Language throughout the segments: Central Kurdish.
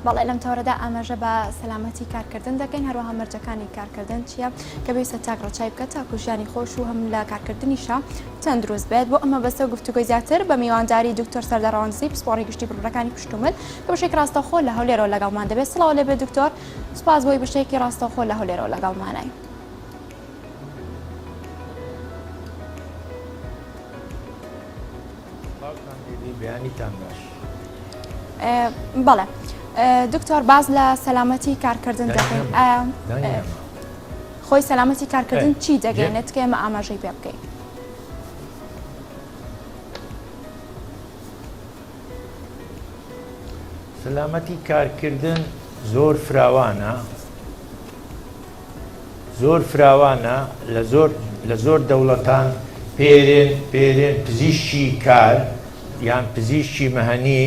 بەڵێ لەم تەوەرەدا ئاماژە بە سەلامەتی کارکردن دەکەین، هەروەها مەرجەکانی کارکردن چییە کە پێویستە تاک ڕەچای بکات تاکو ژیانی خۆش و هەم لە کارکردنیشا تەندروست بێت. بۆ ئەم مەبەستە و گفتوگۆی زیاتر بە میوانداری دکتۆر سەردار ڕەواندزی پسپۆڕی گشتی بڕبڕەکانی پشت و مل کە بەشێکی ڕاستەوخۆ لە هەولێرەوە لەگەڵمان دەبێت. سڵاو لێبێت دکتۆر، سوپاس بۆی بەشێکی ڕاستەوخۆ لە هەولێرەوە لەگەڵمانای. سڵاوتان لێبێ بەیانیتان باش. بەڵێ دکتۆر باس لە سەلامەتی کارکردن دەکەین خۆی سەلامەتی کارکردن چی دەگەێنێت کە ئێمە ئاماژەی پێ بکەین؟ سەلامەتی کارکردن زۆر فراوانە زۆر فراوانە لە زۆر لە زۆر دەوڵەتان پێرێن پێرێن پزیشکی کار یان پزیشکی مەهەنی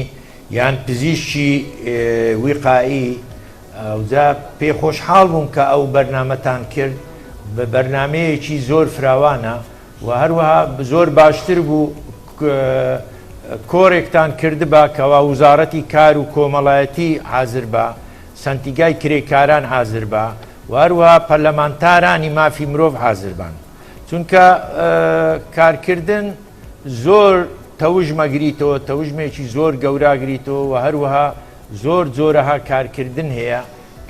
یان پزیشکی ویقائی ئەوجا پێ خۆشحاڵ بووم کە ئەو بەرنامەتان کرد بە بەرنامەیەکی زۆر فراوانە و هەروەها زۆر باشتر بوو کۆرێکتان کردبا کەوا وزارەتی کار و کۆمەڵایەتی حازر با سەنتیگای کرێکاران حازر با و هەروەها پەرلەمانتارانی مافی مرۆڤ حازر بان چونکە کارکردن زۆر تەوژمەگریتەوە تەوژمێکی زۆر گەوراگریتەوە و هەروەها زۆر جۆرەها کارکردن هەیە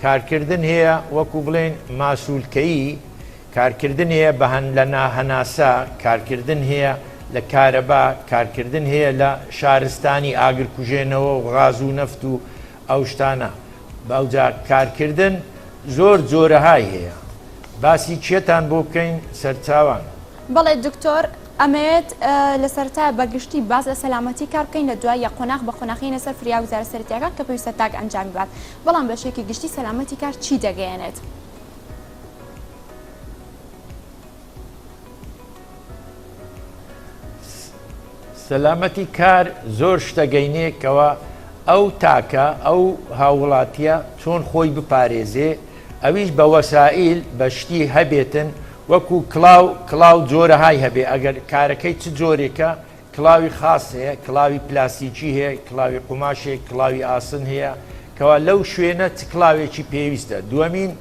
کارکردن هەیە وەکو بڵێن ماسوولکەیی کارکردن هەیە بە هەن لە هەناسە کارکردن هەیە لە کارەبا کارکردن هەیە لە شارستانی ئاگرکوژێنەوە و غاز و نەفت و ئەو شتانە ئەوجا کارکردن زۆر جۆرەهای هەیە باسی چیەتان بۆ بکەین سەرچاوان. بەڵێ دکتۆر ئەمەوێت لە سەرەتا بە گشتی باس لە سەلامەتی کار بکەین لە دوای یە قۆناغ بە قۆناغ یەینە سەر فریاگوزارە سەرەتیەکان کە پێویستە تاک ئەنجامی بات بەڵام بە شێکی گشتی سەلامەتی کار چی دەگەیەنێت؟ سەلامەتی کار زۆر شتە گەینێ کەوا ئەو تاکە ئەو هاووڵاتیە چۆن خۆی بپارێزێ ئەویش بە وەسائیل بە شتی هەبێتن وەکو کڵاو کڵاو جۆرەهای هەبێ ئەگەر کارەکەی چ جۆرێکە کڵاوی خاص هەیە کڵاوی پلاستیکی هەیە کڵاوی قوماش هەیە کڵاوی ئاسن هەیە کەوا لەو شوێنە چ کڵاوێکی پێویستە دووەمین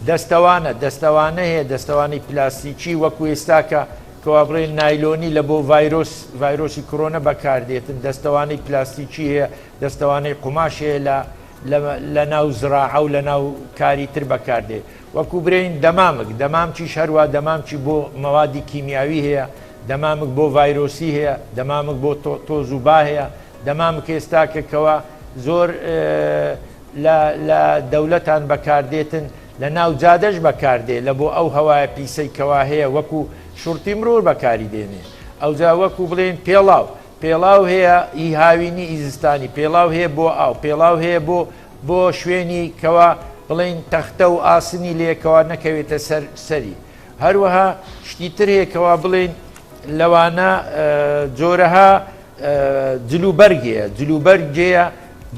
دەستەوانە دەستەوانە هەیە دەستەوانەی پلاستیکی وەکو ئێستاکە کەوا بڵێن نایلۆنی لە بۆ ڤایرۆس ڤایرۆسی کرۆنە بەکاردێتن دەستەوانەی پلاستیکی هەیە دەستەوانەی قوماش هەیە لە لە ناو زراعە و لە ناو کاری تر بەکاردێ وەکو برێین دەمامک دەمامکیش هەروا دەمامکی بۆ مەوادی کیمیاوی هەیە دەمامک بۆ ڤایرۆسی هەیە دەمامک بۆ تۆز و با هەیە دەمامک ئێستاکە کەوا زۆر لە لە دەولەتان بەکاردێتن لە ناو جادەش بەکاردێ لە بۆ ئەو هەوایە پیسەی کەوا هەیە وەکو شوڕتی مرور بەکاری دێنێ ئەوجا وەکو بڵێن پێڵاو پێڵاو هەیە ئی هاوینی ئی زستانی پێڵاو هەیە بۆ ئاو پێڵاو هەیە بۆ بۆ شوێنی کەوا بڵێن تەختە و ئاسنی لێ کەوا نەکەوێتە سەر سەری هەروەها شتی تر هەیە کەوا بڵێن لەوانە جۆرەها جلوبەرگ هەیە جلوبەرگ هەیە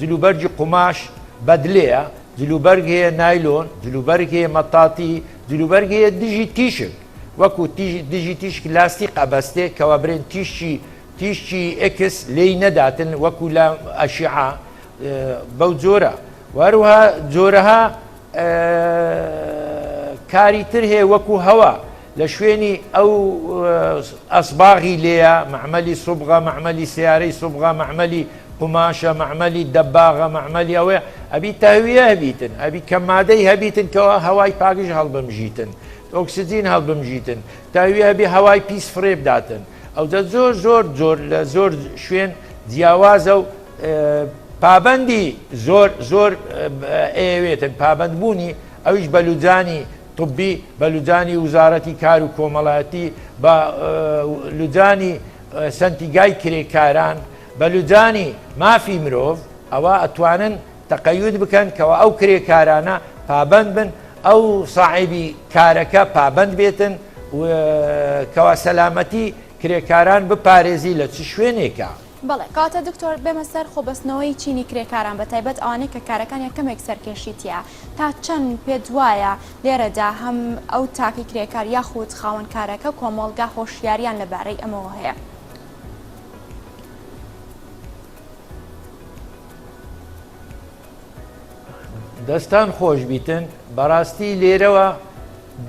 جلوبەرگی قوماش بەدلەیە جلوبەرگ هەیە نایلۆن جلوبەرگ هەیە مەتاتی جلوبەرگ هەیە دژی تیشک وەکو دژی تیشک لاستیق ئەبەستێ کەوا برێن تیشکی تیشکی ئێکس لێی نەداتن وەکو لە ئەشیعە بەو جۆرە وەروها جۆرەها کاری تر هەیە وەکو هەوا لە شوێنی ئەو ئەسباغی لێیە مەعمەلی سوبغە مەعمەلی سیارەی سوبغە مەعمەلی قوماشە مەعمەلی دەباغە مەعمەلی ئەوەیە ئەبی تەهویە هەبیتن ئەبی کەمادەی هەبیتن کەوا هەوای پاکژ هەڵبمژیتن ئۆکسجین هەڵبمژیتن تەهویە هەبی هەوای پیس فڕێ بداتن ئەوجا زۆر زۆر زۆر لە زۆر شوێن جیاوازە و پابەندی زۆر زۆر ئەیەوێتن پابەندبوونی ئەویش بە لوجانی طبی بە لوجانی وزارەتی کار و کۆمەڵایەتی بە لوجانی سەنتیگای کرێکاران بە لوجانی مافی مرۆڤ ئەوە ئەتوانن تەقەیود بکەن کەوا ئەو کرێکارانە پابەند بن ئەو ساحێبی کارەکە پابەند بێتن کەوا سەلامەتی کرێکاران بپارێزی لە چ شوێنێکە. بەڵێ کەواتە دکتۆر بێمە سەر خۆبەستنەوەی چینی کرێکاران بە تایبەت ئەوانەی کە کارەکانیان کەمێک سەرکێشی تیایە تا چەند پێت وایە لێرەدا هەم ئەو تاکی کرێکار یاخود خاوەن کارەکە کۆمەڵگا هۆشیاریان لە بارەی ئەمەوە هەیە؟ دەستان خۆش بیتن، بەڕاستی لێرەوە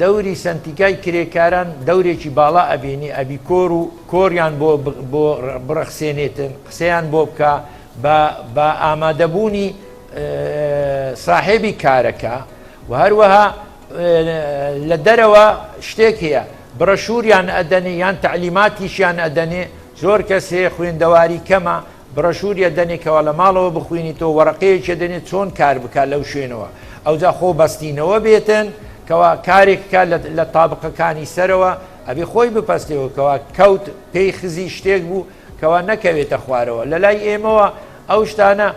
دەوری سەنتیکای کرێکاران دەورێکی باڵا ئەبینی، ئەبی کۆر و کۆریان بۆ بۆ بڕەخسێنێتن، قسەیان بۆ بکا بە بە ئامادەبوونی ساحێبی کارەکە و هەروەها لە دەرەوە شتێک هەیە بڕەشوریان ئەدەنێ یان تەعلیماتیشیان ئەدەنێ، زۆر کەس هەیە خوێندەواری کەمە بڕەشوری ئەدەنێ کەوا لە ماڵەوە بخوینیتەوە وەڕەقەیەکی ئەدەنێ چۆن کار بکا لەو شوێنەوە ئەوجا خۆ بەستینەوە بێتن کەوا کارێک بکا لە تابقەکانی سەرەوە ئەبێ خۆی بپەستێەوە کەوا کەوت پێی خزی شتێک بوو کەوا نەکەوێتە خوارەوە لە لای ئێمەوە ئەو شتانە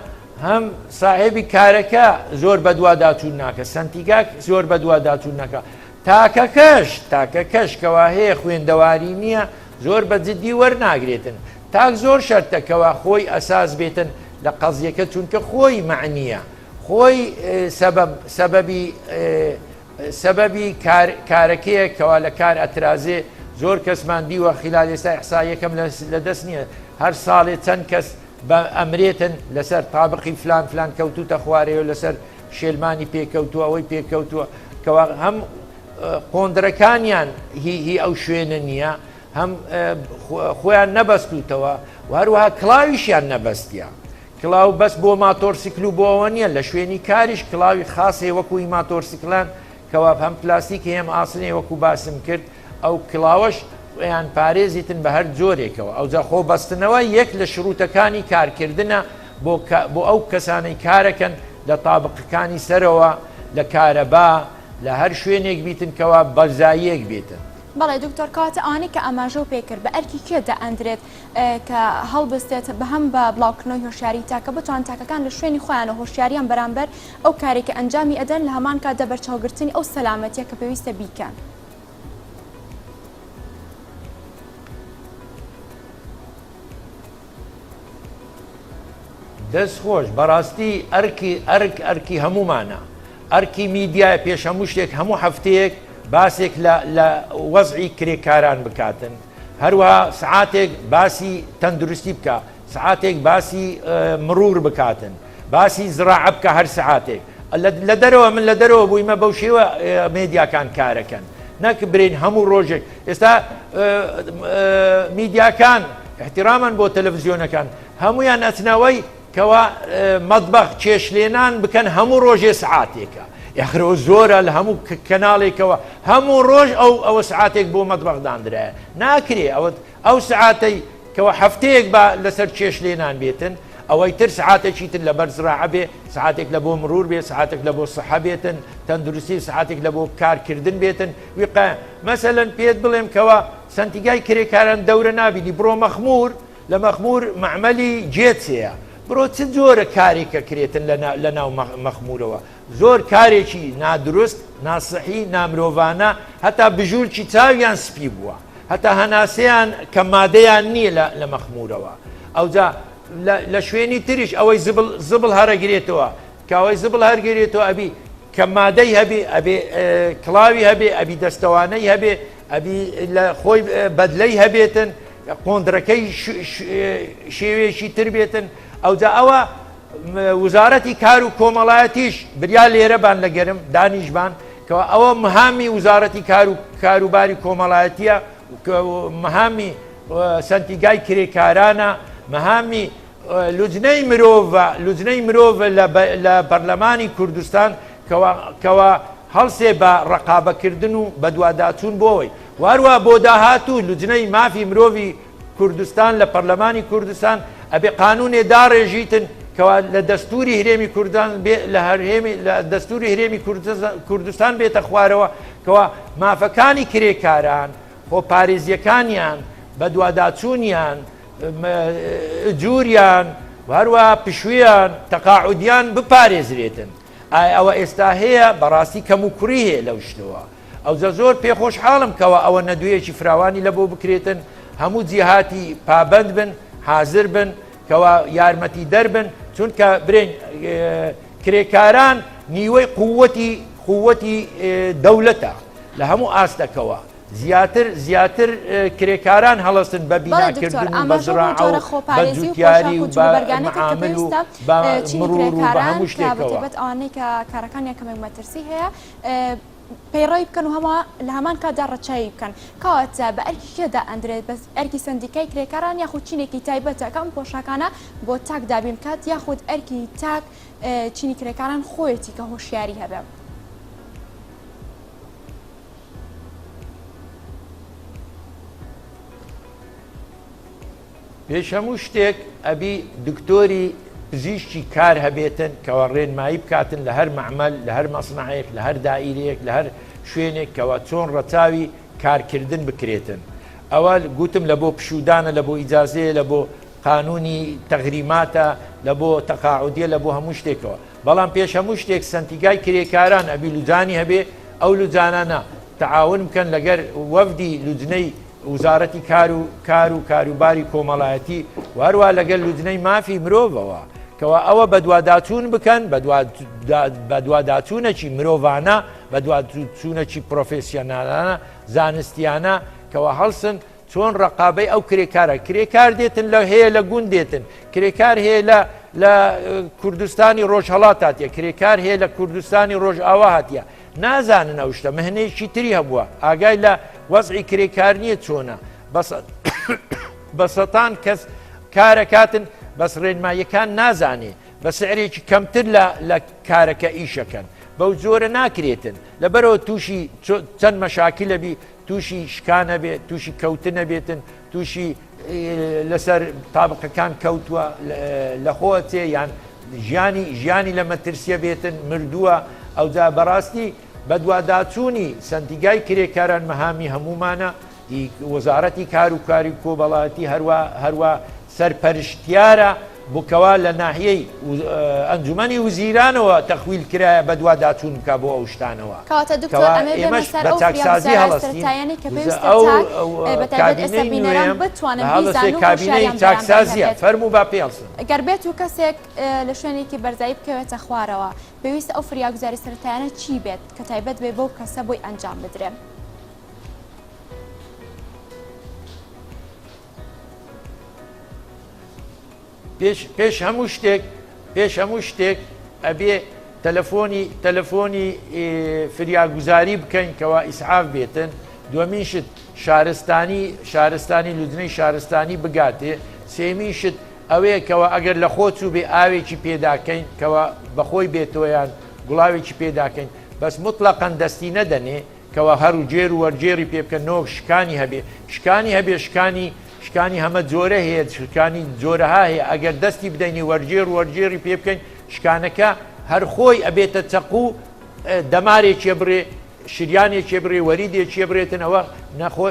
هەم ساحێبی کارەکە زۆر بەدواداچوون ناکە سەنتیگاک زۆر بەدواداچوون ناکە تاکەکەش تاکەکەش کەوا هەیە خوێندەواری نییە زۆر بە جدی وەرناگرێتن تاک زۆر شەرتە کەوا خۆی ئەساس بێتن لە قەزیەکە چونکە خۆی مەعنیە خۆی سەبەب سەبەبی سەبەبی کار کارەکەیە کەوا لە کار ئەترازێ زۆر کەسمان دیوە خلال ئێستا ئیحساییەکەم لە دەست نییە هەر ساڵێ چەند کەس بە ئەمرێتن لەسەر تابقی فلان فلان کەوتوتە خوارەوە لەسەر شێلمانی پێکەوتووە ئەوەی پێکەوتووە کەوا هەم قۆندرەکانیان هی هی ئەو شوێنە نییە هەم خۆیان نەبەستوتەوە و هەروەها کڵاویشیان نەبەستیە کڵاو بەس بۆ ماتۆرسیکل و بۆ ئەوە نییە لە شوێنی کاریش کڵاوی خاص هەیە وەکو هی ماتۆرسیکلان کەوا هەم پلاستیک هەیە هەم ئاسن هەیە وەکو باسم کرد ئەو کڵاوەش یان پارێزیتن بە هەر جۆرێکەوە ئەوجا خۆ بەستنەوە یەک لە شروتەکانی کارکردنە بۆ بۆ ئەو کەسانەی کارەکەن لە تابقەکانی سەرەوە لە کارەبا لە هەر شوێنێک بیتن کەوا بەرزاییەک بێتن. بەڵێ دکتۆر کەواتە ئەوانەی کە ئاماژەو پێ کرد بە ئەرکی کێ دائەندرێت کە هەڵبستێت بە هەم بە بڵاوکردنەوەی هۆشیاری تاکە بتوان تاکەکان لە شوێنی خۆیانەوە هۆشیاریان بەرامبەر ئەو کارێک کە ئەنجامی ئەدەن لە هەمان کاتدا بەرچاوگرتنی ئەو سەلامەتیە کە پێویستە بیکەن. دەست خۆش بەڕاستی ئەرکی ئەرک ئەرکی هەموومانە ئەرکی میدیایە پێش هەموو شتێک هەموو هەفتەیەک باسێک لە لە وەزعی کرێکاران بکاتن هەروەها سعاتێک باسی تەندروستی بکە سعاتێک باسی مڕور بکاتن باسی زراعە بکە هەر سعاتێک لە دەرەوە من لە دەرەوە بوویمە بەو شێوە مێدیاکان کارەکەن نەک برین هەموو ڕۆژێک ئێستا میدیاکان احتراما بۆ تەلەڤزیۆنەکان هەمویان ئەچنەوەی کەوا مەتبەخ چێشلێنان بکەن هەموو ڕۆژێ سعاتێکە یاخرەوە زۆرە لە هەموو کەناڵێکەوە هەموو ڕۆژ ئەو ئەوە سعاتێک بۆ مەتبەخ داندرایە ناکرێ ئەوە ئەو سعاتەی کەوە هەفتەیەک با لەسەر چێشلێنان بێتن ئەوەی تر سعاتێکی تر لەبەر زراعە بێ سعاتێک لە بۆ مرور بێ سعاتێک لە بۆ سەحە بێتن تەندروستی سعاتێک لە بۆ کارکردن بێتن وقا مەسەلەن پێت بڵێم کەوا سەنتیگای کرێکاران دەورە نابینی بڕۆ مەخمور لە مەخمور مەعمەلی جێت هەیە بڕۆ چ جۆرە کارێک ئەکرێتن لە ناو مەخمورەوە زۆر کارێکی نادروست ناسحی نامرۆڤانە هەتا بژولکی چاویان سپی بووە هەتا هەناسەیان کە مادەیان نییە لە مەخمورەوە ئەوجا لە شوێنی تریش ئەوەی زبڵ زبڵ هەرەگرێتەوە کاوەی زبڵ هەرگرێتەوە ئەبی کە مادەی هەبێ ئەبێ کڵاوی هەبێ ئەبی دەستەوانەی هەبێ ئەبی لە خۆی بەدلەی هەبێتن قۆندرەکەی شێوەیەکی تر بێتن ئەوجا ئەوە وزارەتی کار و کۆمەڵایەتیش بریا لێرە بان لە گەرم دانیشبان کەەوە ئەوە مهامی وزارەتی کار و کاروباری کۆمەڵایەتیە مهامی سەنتیگای کرێکارانە مهامی لوجنەی مرۆڤە لوجنەی مرۆڤ لە پەرلەمانی کوردستان کەوا هەڵسێ بە ڕەقابەکردن و بەدواداچوون بۆ ئەوەی و هەروەها بۆ داهاتوو لوجنەی مافی مرۆڤی کوردستان لە پەرلەمانی کوردستان ئەبێ قانونێ داڕێژیتن کەوا لە دەستوری هرێمی کوردستان بێ لە هەرێمی لە دەستوری هرێمی کوردستان بێتە خوارەوە کەوا مافەکانی کرێکاران خۆپارێزیەکانیان بەدواداچوونیان جوریان و هەروەها پشویان تەقاعودیان بپارێزرێتن ئایا ئەوە ئێستا هەیە؟ بەڕاستی کەم و کوڕی هەیە لەو شتەوە. ئەوجا زۆر پێ خۆشحاڵم کەوا ئەوە نەدویەکی فراوانی لە بۆ بکرێتن، هەموو جیهاتی پابەند بن، حازر بن، کەوا یارمەتی دەر بن، چونکە برێن کرێکاران نیوەی قووەتی قووەتی دەولەتە لە هەموو ئاستەکەوە. زیاتر زیاتر کرێکاران هەڵەسن بە بەڵێ دکتۆر بیناکردن و بە ئاماژە بۆ زراعە و جۆرە بە خۆپارێزی و جوتیاری پۆشاک و و بە جلوبەرگانە کرد کە معامل و پێویستە بە چینی مڕوور و بە کرێکاران هەموو کە بە شتێکەوە. تایبەت ئەوانەی کە کارەکانیان کەمێک مەترسی هەیە پەیڕەوی بکەن و هەما لە هەمان کاتدا ڕەچاوی بکەن کەواتە بە ئەرکی کێ دائەندرێت بەس ئەرکی سەندیکای کرێکاران یاخود چینێکی تایبەتە کە ئەم پۆشاکانە بۆ تاک دابین بکات یاخود ئەرکی تاک چینی کرێکاران خۆیەتی کە هۆشیاری هەبێ. پێش هەموو شتێک ئەبی دکتۆری پزیشکی کار هەبێتن کەوا ڕێنمایی بکاتن لە هەر مەعمەل لە هەر مەسنەعێک لە هەر دائیرەیەک لە هەر شوێنێک کەوا چۆن ڕەچاوی کارکردن بکرێتن ئەوە گوتم لە بۆ پشوودانە لە بۆ ئیجازەیە لە بۆ قانونی تەغریماتە لە بۆ تەقاعودیە لە بۆ هەموو شتێکەوە بەڵام پێش هەموو شتێک سەنتیگای کرێکاران ئەبی لوجانی هەبێ ئەو لوجانانە تەعاون بکەن لەگەر وەفدی لوجنەی وزارەتی کار و کار و کاروباری کۆمەڵایەتی و هەروە لەگەل لوجنەی مافی مرۆڤەوە کەوا ئەوە بەدواداچوون بکەن بەدواداچوونەکی مرۆڤانە بەدوادچوونەکی پرۆفێسیۆنالانە زانستیانە کەوا هەڵسن چۆن ڕقابەی ئەو کرێکارە کرێکار دێتن لە هەیە لە گوند دێتن کرێکار هەیە لە لە کوردستانی ڕۆژهەڵات هاتیە کرێکار هەیە لە کوردستانی ڕۆژئاوا هاتیە نازانن ئەو شتە مهنەیەکی تری هەبووە ئاگای لە وەزعی کرێکار نییە چۆنە بەس بە سەتان کەس کارەکاتن بەس ڕێنماییەکان نازانێ بە سعرێکی کەمتر لە لە کارەکە ئیشەکەن بەو جۆرە ناکرێتن لەبەرەوە تووشی چەند مەشاکلە بی تووشی شکانە بێت تووشی کەوتنە بێتن تووشی لەسەر تابقەکان کەوتووە لەخۆ چێ یان ژیانی ژیانی لە مەترسیە بێتن مردووە ئەوجا بەڕاستی بەدواداچوونی سەندیگای کرێکاران مەهامی هەموومانە ئی وەزارەتی کار و کاری کۆمەڵایەتی هەروا هەروا سەرپەرشتیارە بۆ کەوا لە ناحیەی ئەنجومەنی وزیرانەوە تەخویل کرایە بەدواداچوون بکا بۆ ئەو شتانەوە کەواتە دکتۆر کەوا ئەمەوێ بێمە ئێمەش سەر بە ئەو چاکسازی فریاگوزارە هەڵەستین سەرەتاییانەی کە وزە پێویستە ئەو تاک بە تایبەت ئێستا کابینەی بینەران نوێم بتوانن بە هەڵەسێ بیزانن و کابینەی هۆشیاریان بەرامبەری چاکسازیە هەبێت. فەرموو با پێ هەڵسن. گەر بێت و کەسێک لە شوێنێکی بەرزایی بکەوێتە خوارەوە پێویستە ئەو فریاگوزاری سەرەتایانە چی بێت کە تایبەت بێ بەو کەسە بۆی ئەنجام بدرێ؟ پێش پێش هەموو شتێک پێش هەموو شتێک ئەبێ تەلەفۆنی تەلەفۆنی فریاگوزاری بکەین کەوا ئیسعاف بێتن دووەمین شت شارستانی شارستانی لوجنەی شارستانی بگاتێ سێمین شت ئەوەیە کەوا ئەگەر لە خۆ چوو بێ ئاوێکی پێداکەین کەوا بەخۆی بێتۆیان گوڵاوێکی پێداکەین بەس مطلقەن دەستی نەدەنێ کەوا هەر و گێر و وەرگێڕی پێ بکەن نۆک شکانی هەبێ شکانی هەبێ شکانی شکانی هەمە جۆرە هەیە شکانی جۆرەها هەیە ئەگەر دەستی بدەینی وەرگێڕ و وەرگێڕی پێ بکەین شکانەکە هەر خۆی ئەبێتە چەقوو دەمارێکێ بڕێ شریانێکێ بڕێ وەریدێکێ بڕێتن ئەوە نەخۆ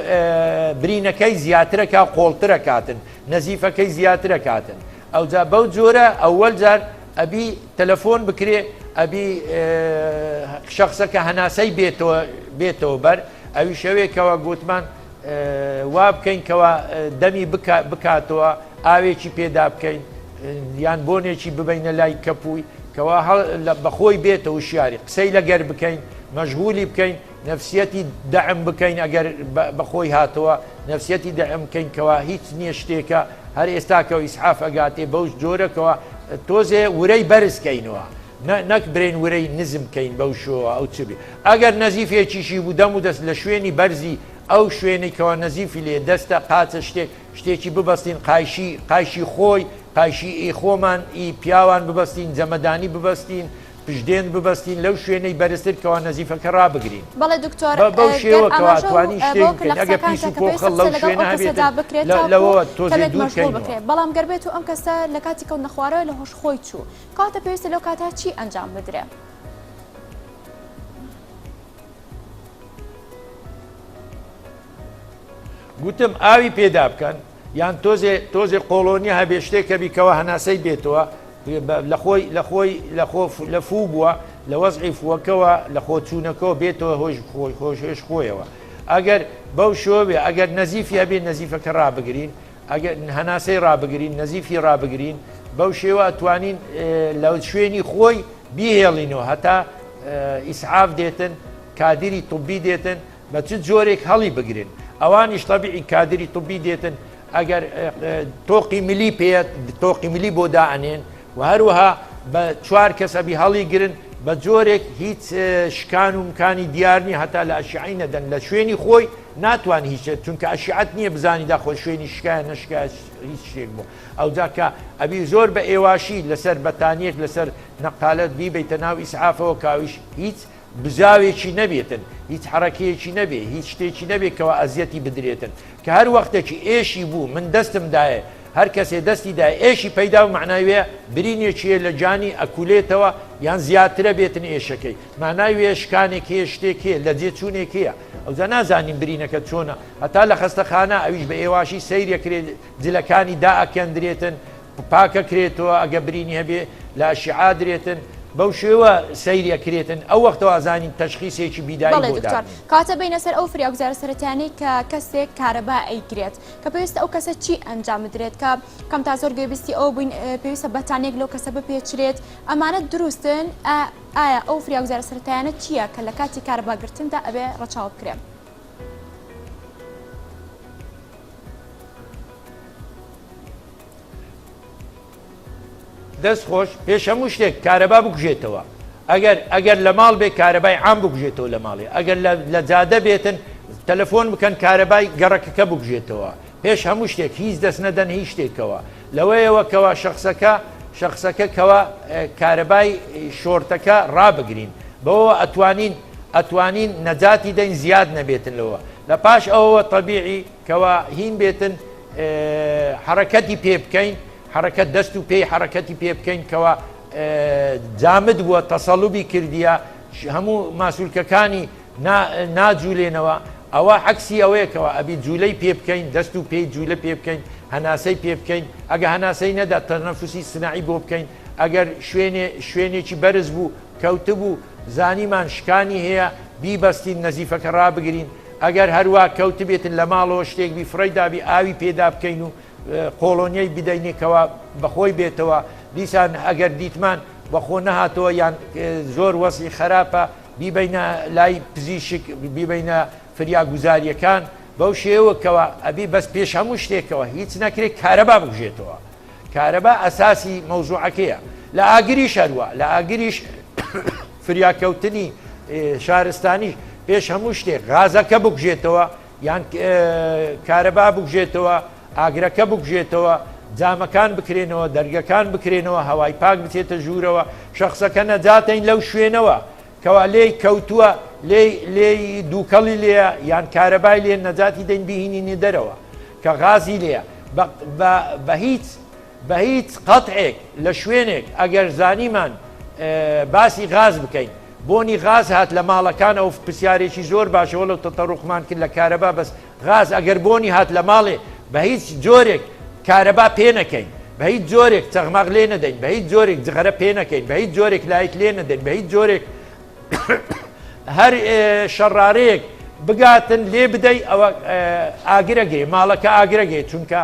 برینەکەی زیاترەکە قۆڵترەکاتن نەزیفەکەی زیاترەکاتن ئەوجا بەو جۆرە ئەوەل جار ئەبی تەلەفۆن بکرێ ئەبی شەخسەکە هەناسەی بێتەوە بێتەوە بەر ئەوی شەوێکەوە گوتمان وا بکەین کەوا دەمی بکاتەوە ئاوێکی پێدا بکەین یان بۆنێکی ببینە لای کەپووی کەوا بەخۆی بێتەوە شیاری قسەی لەگەر بکەین مەشغولی بکەین نەفسیەتی دەعم بکەین ئەگەر بەخۆی هاتەوە نەفسیەتی دەعم بکەین کەوا هیچ نییە شتێکە هەر ئێستاکەوە ئیسعاف ئەگاتێ بەو جۆرەکەوە تۆزێ ورەی بەرز کەینەوە نەک برێن ورەی نزم کەین بەو شۆوە ئەو چ بێ ئەگەر نەزیفێکیشی بوو دەم و دەست لە شوێنی بەرزی ئەو شوێنەی کەوا نەزیفی لێ دەستە قاچە شتێک شتێکی ببەستین قایشی قایشی خۆی قایشی ئی خۆمان ئی پیاوان ببەستین جەمەدانی ببەستین پشدێن ببەستین لەو شوێنەی بەرزتر کەوا نەزیفەکە ڕابگرین. بەڵێ دکتۆر بە بەو گەر شێوە کەوا ئاماژە و توانین شتێک بەوە کرد بکەین لە ئەگەر قسەکانتا پیس و کە پۆخەڵ پێویستە لەو قسە لەگەڵ شوێنە ئەو هەبێتن کەسەدا بکرێت لە تاکو لەوەوە تۆزێ کەمێک دوور مەشغوڵ کەینەوە. بکرێت بەڵام گەر بێت و ئەم کەسە لە کاتی کەوتنە خوارەوە لە هۆش خۆی چوو کەواتە پێویستە لەو کاتە چی ئەنجام بدرێ؟ گوتم ئاوی پێدا بکەن یان تۆزێ تۆزێ قۆڵۆنیە هەبێ شتێک هەبی کەوا هەناسەی بێتەوە لە خۆی لە خۆی لە خۆ لە فوو بووە لە وەزعی فووەکەوە لە خۆ چوونەکەوە بێتەوە هۆش خۆی خۆش هێش خۆیەوە ئەگەر بەو شۆ بێ ئەگەر نەزیفی هەبێ نەزیفەکە ڕابگرین ئەگەر هەناسەی ڕابگرین نەزیفی ڕابگرین بەو شێوە ئەتوانین لە شوێنی خۆی بیهێڵینەوە هەتا ئیسعاف دێتن کادری طبی دێتن. بە چ جۆرێک هەڵی بگرن ئەوانیش تەبیعی کادری طبی دێتن ئەگەر تۆقی ملی پێ تۆقی ملی بۆ دائەنێن و هەروەها بە چوار کەس ئەبی هەڵی گرن بە جۆرێک هیچ شکان و مکانی دیار نیە هەتا لە ئەشعەی نەدەن لە شوێنی خۆی ناتوان هیچ چونکە ئەشعەت نییە بزانی داخۆ شوێنی شکایە نەشکایە هیچ شتێک بوو ئەوجا کە ئەبی زۆر بە ئێواشی لەسەر بەتانیەک لەسەر نەقالەت بیبەیتە ناو ئیسعافەوە کاویش هیچ بزاوێکی نەبێتن، هیچ حەڕەکەیەکی نەبێ، هیچ شتێکی نەبێ کەوا ئەزیەتی بدرێتن، کە هەر وەختێکی ئێشی بوو من دەستم دایێ، هەر کەسێ دەستی دایێ ئێشی پەیدا بوو مەعنای وێیە برینێکی هەیە لە گیانی ئەکولێتەوە یان زیاترە بێتن ئێشەکەی، مانای وێیە شکانێک هەیە شتێک هەیە لە جێ چوونێک هەیە، ئەوجا نازانین برینەکە چۆنە هەتا لە خەستەخانە ئەویش بە ئێواشی سەیر ئەکرێ جلەکانی دائەکەندرێتن پاکەکرێتەوە ئەگە برینی هەبێ لە ئەشیعە درێتن بەو شێوە سەیری ئەکرێتن ئەو وەختەوە ئەزانین تەشخیسێکی بیدایی بەڵێ بۆ دکتۆر دابنێین. کەواتە بینە سەر ئەو فریاگوزارە سەرەتایانەی کە کەسێک کارەبا ئەیگرێت کە پێویستە ئەو کەسە چی ئەنجام بدرێت کە کەم تا زۆر گوێبیستی ئەوە بووین پێویستە بەتانیەک لەو کەسە بپێچرێت ئەمانە دروستن ئایا ئەو فریاگوزارە سەرەتایانە چییە کە لە کاتی کارەبا گرتندا ئەبێ ڕەچاو بکرێن؟ دەست خۆش پێش هەموو شتێک کارەبا بکوژێتەوە ئەگەر ئەگەر لە ماڵ بێ کارەبای عام بکوژێتەوە لە ماڵێ ئەگەر لە جادە بێتن تەلەفۆن بکەن کارەبای گەڕەکەکە بکوژێتەوە پێش هەموو شتێک هیچ دەست نەدەن هیچ شتێکەوە لەوەیەوە کەوا شخصەکە شخصەکە کەوا کارەبای شۆرتەکە ڕابگرین بەوە ئەتوانین ئەتوانین نەجاتی دەین زیاد نەبێتن لەوە لە پاش ئەوەوە تەبیعی کەوا هین بێتن حەڕەکەتی پێ بکەین حەڕەکەت دەست و پێی حەڕەکەتی پێ بکەین کەوا جامد بووە تەسەڵوبی کردیە هەموو ماسولکەکانی ناجولێنەوە ئەوە عەکسی ئەوەیە کەوا ئەبی جولەی پێ بکەین دەست و پێی جولە پێ بکەین هەناسەی پێ بکەین ئەگە هەناسەی نەدا تەنەفسی سناعی بۆ بکەین ئەگەر شوێنێ شوێنێکی بەرز بوو کەوتبوو زانیمان شکانی هەیە بیبەستین نەزیفەکە ڕابگرین ئەگەر هەروا کەوتبێتن لە ماڵەوە شتێک بی فڕێی دابی ئاوی پێدا بکەین و قۆڵۆنیەی بدەینێ کەوا بەخۆی بێتەوە دیسان ئەگەر دیتمان بەخۆ نەهاتەوە یان زۆر وەزعی خراپە بیبەینە لای پزیشک بیبەینە فریاگوزاریەکان بەو شێوە کەوا ئەبی بەس پێش هەموو شتێکەوە هیچ نەکرێت کارەبا بکوژێتەوە کارەبا ئەساسی مەوزوعەکەیە لە ئاگریش هەروە لە ئاگریش فریاکەوتنی شارستانیش پێش هەموو شتێک غازەکە بکوژێتەوە یان کارەبا بکوژێتەوە ئاگرەکە بکوژێتەوە جامەکان بکرێنەوە دەرگەکان بکرێنەوە هەوای پاک بچێتە ژوورەوە شخصەکە نەجاتین لەو شوێنەوە کەوا لێی کەوتووە لێی لێی دووکەڵی لێیە یان کارەبای لێ نەجاتی دەین بیهینینە دەرەوە کە غازی لێیە بە بە بە هیچ بە هیچ قەتعێک لە شوێنێک ئەگەر زانیمان باسی غاز بکەین بۆنی غاز هات لە ماڵەکان ئەو پرسیارێکی زۆر باشە وەلو تەتەڕوقمان کرد لە کارەبا بەس غاز ئەگەر بۆنی هات لە ماڵێ بە هیچ جۆرێک کارەبا پێ نەکەین بە هیچ جۆرێک چەغماغ لێ نەدەین بە هیچ جۆرێک جغەرە پێ نەکەین بە هیچ جۆرێک light لێ نەدەین بە هیچ جۆرێک هەر شەڕارەیەک بگاتن لێ بدەی ئەوە ئاگرەگەی ماڵەکە ئاگرەگەی چونکە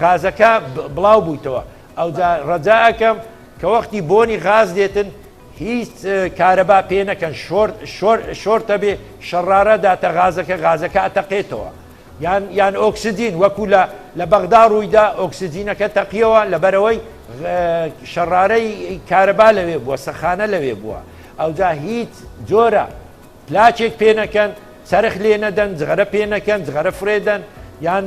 غازەکە بڵاو بوویتەوە ئەوجا ڕەجا ئەکەم کە وەختی بۆنی غاز دێتن هیچ کارەبا پێ نەکەن شۆرت شۆر شۆرتە بێ شەڕارە داتە غازەکە غازەکە ئەتەقێتەوە یان یان ئۆکسجین وەکو لە لە بەغدا ڕوویدا ئۆکسجینەکە تەقیەوە لەبەرەوەی شەڕارەی کارەبا لەوێ بووە سەخانە لەوێ بووە ئەوجا هیچ جۆرە پلاکێک پێ نەکەن، چەرخ لێ نەدەن، جغەرە پێ نەکەن، جغەرە فرێ دەن، یان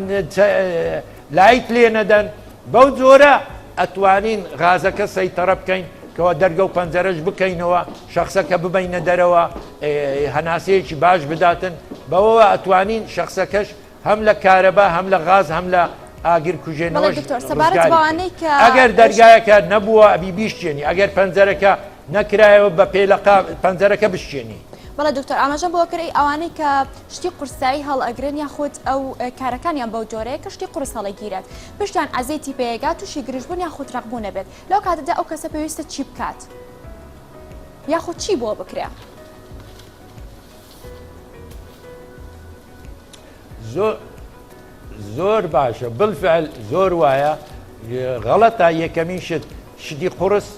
light لێ نەدەن، بەو جۆرە ئەتوانین غازەکە سەیتەڕە بکەین کەوا دەرگە و پەنجەرەش بکەینەوە، شەخسەکە ببەینە دەرەوە، هەناسەیەکی باش بداتن، بەوەوە ئەتوانین شەخسەکەش هەم لە کارەبا هەم لە غاز هەم لە ئاگر بەڵێ کوژێنەوەش دکتۆر سەبارەت ڕزگاری بکەین. بەوانەی کە ئەگەر دەرگایەکە نەبووە ئەبی بیشکێنی، ئەگەر پەنجەرەکە نەکرایەوە بە پێلەقە پەنجەرەکە بشکێنی. بەڵێ دکتۆر ئاماژەم بەوە کرد ئەی ئەوانەی کە شتی قورسایی هەڵئەگرن یاخود ئەو کارەکانیان بەو جۆرەیە کە شتی قورس هەڵەگیرێت پشتیان عەزێتی پێگات تووشی گرژبوون یاخود ڕەقبوون ئەبێت لەو کاتەدا ئەو کەسە پێویستە چی بکات یاخود چی بۆ بکرێ؟ زۆر زۆر باشە بالفعل زۆر وایە غەڵەتە یەکەمین شت شتی قوڕس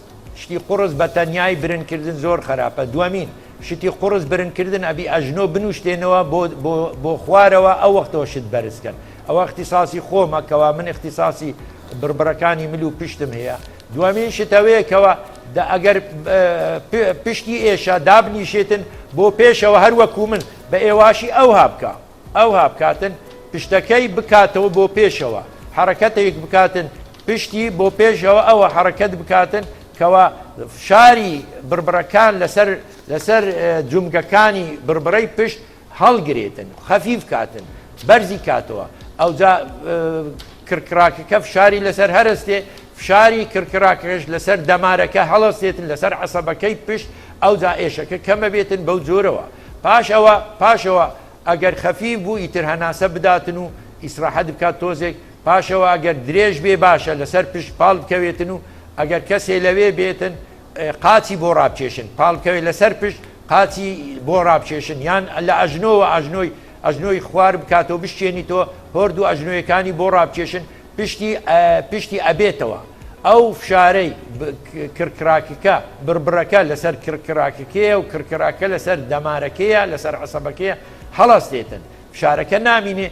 شتی قوڕس بە تەنیای برنکردن زۆر خراپە دووەمین. شتی قوڕس برنکردن ئەبی ئەژنۆ بنوشتێنەوە بۆ بۆ بۆ خوارەوە ئەو وەختەوە شت بەرز کەن ئەوە اختصاصی خۆمە کەوا من اختصاصی بڕبڕەکانی مل و پشتم هەیە دووەمین شت ئەوەیە کەوا دە ئەگەر پشتی ئێشە دابنیشێتن بۆ پێشەوە هەر وەکو من بە ئێواشی ئەوها بکە ئەوها بکاتن پشتەکەی بکاتەوە بۆ پێشەوە حەڕەکەتێک بکاتن پشتی بۆ پێشەوە ئەوە حەڕەکەت بکاتن کەوا فشاری بڕبڕەکان لەسەر لەسەر جومگەکانی بڕبڕەی پشت هەڵگرێتن خەفیف کاتن بەرزی کاتەوە ئەوجا کڕکڕاکەکە فشاری لەسەر هەرستێ فشاری کڕکڕاکەش لەسەر دەمارەکە هەڵەستێتن لەسەر عەسەبەکەی پشت ئەوجا ئێشەکە کەمە بێتن بەو جۆرەوە پاش ئەوە پاشەوە ئەگەر خەفیف بوو ئیتر هەناسە بداتن و ئیسراحەت بکات تۆزێک پاشەوە ئەگەر درێژ بێ باشە لەسەر پشت پاڵ بکەوێتن و ئەگەر کەسێ لەوێ بێتن قاچی بۆ ڕابکێشن پاڵ بکەوێت لەسەر پشت قاچی بۆ ڕابکێشن یان لە ئەژنۆوە ئەژنۆی ئەژنۆی خوار بکاتەوە بشکێنیتەوە هۆردوو ئەژنۆیەکانی بۆ ڕابکێشن پشتی پشتی ئەبێتەوە ئەو فشارەی کڕکڕاکەکە بڕبڕەکە لەسەر کڕکڕاکەکەیە و کڕکڕاکە لەسەر دەمارەکەیە لەسەر عەسەبەکەیە هەڵەستێتن فشارەکە نامینێ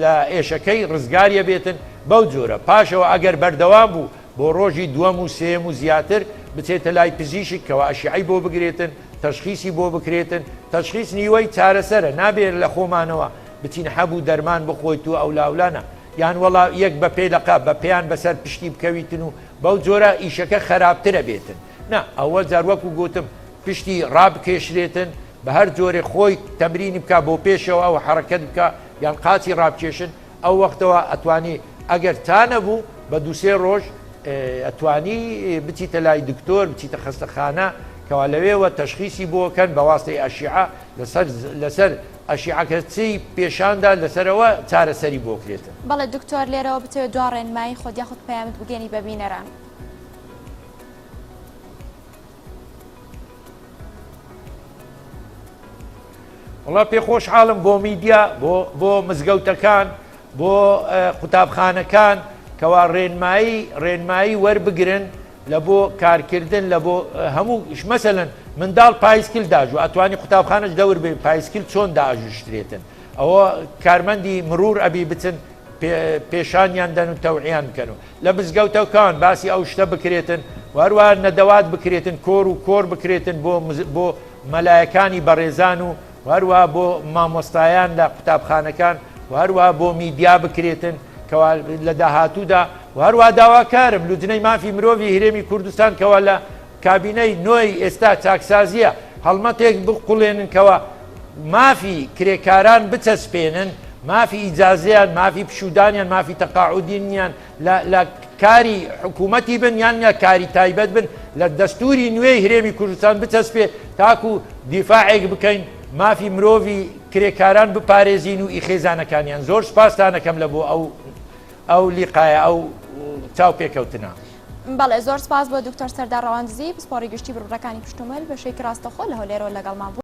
لە ئێشەکەی ڕزگاریە بێتن بەو جۆرە پاشەوە ئەگەر بەردەوام بوو بۆ ڕۆژی دووەم و سێیەم و زیاتر بچێتە لای پزیشک کەوا ئەشیعەی بۆ بگرێتن تەشخیسی بۆ بکرێتن تەشخیس نیوەی چارەسەرە نابێت لە خۆمانەوە بچین حەب و دەرمان بخۆیت و ئەولاولا نا یان وەڵا یەک بە پێ لەقە بە پێیان بەسەر پشتی بکەویتن و بەو جۆرە ئیشەکە خەراپترە بێتن نا ئەوەل جار وەکو گوتم پشتی ڕابکێشرێتن بە هەر جۆرێ خۆی تەمرینی بکا بۆ پێشەوە ئەو حەڕەکەت بکا یان قاچی ڕابکێشن ئەو وەختەوە ئەتوانی ئەگەر تا نەبوو بە دووسێ ڕۆژ ئەتوانی بچیتە لای دکتۆر بچیتە خەستەخانە کەوا لەوێوە تەشخیسی بۆ کەن بە واستەی ئەشیعە لەسەر لەسەر ئەشیعەکە چی پێشاندا لەسەرەوە چارەسەری بۆ کرێتن. بەڵێ دکتۆر لێرەوە بتەوێت دوا ڕێنمایی خۆت یاخود پەیامت بگەێنی بە بینەران. وەڵا پێ خۆشحاڵم بۆ میدیا بۆ بۆ مزگەوتەکان بۆ قوتابخانەکان کەوا ڕێنمایی ڕێنمایی وەربگرن لە بۆ کارکردن لە بۆ هەموو مەسەلەن منداڵ پایسکل داژوو ئەتوانی قوتابخانەش دەور بێ پایسکل چۆن داژوشترێتن ئەوە کارمەندی مرور ئەبی بچن پێشانیان دەن و تەوعیان بکەن و لە مزگەوتەکان باسی ئەو شتە بکرێتن و هەروەها نەدەوات بکرێتن کۆر و کۆر بکرێتن بۆ بۆ مەلایەکانی بەڕێزان و هەروەها بۆ مامۆستایان لە قوتابخانەکان و هەروەها بۆ میدیا بکرێتن کەوا لە داهاتوودا و هەروەها داواکارم لوجنەی مافی مرۆڤی هرێمی کوردستان کەوا لە کابینەی نۆی ئێستا چاکسازیە هەڵمەتێک بقوڵێنن کەوا مافی کرێکاران بچەسپێنن، مافی ئیجازەیان، مافی پشوودانیان، مافی تەقاعودینیان لە لە کاری حکوومەتی بن یان لە کاری تایبەت بن لە دەستووری نوێی هرێمی کوردستان بچەسپێ تاکو دیفاعێک بکەین مافی مرۆڤی کرێکاران بپارێزین و ئی خێزانەکانیان زۆر سپاستانەکەم لە بۆ ئەو ئەو لیقایە ئەو چاوپێکەوتنە. بەڵێ زۆر سپاس بۆ دکتۆر سەردار ڕەواندزی پسپۆڕی گشتی بڕبڕەکانی پشت و مل بەشێکی ڕاستەوخۆ لە هەولێرەوە لەگەڵمان بوو.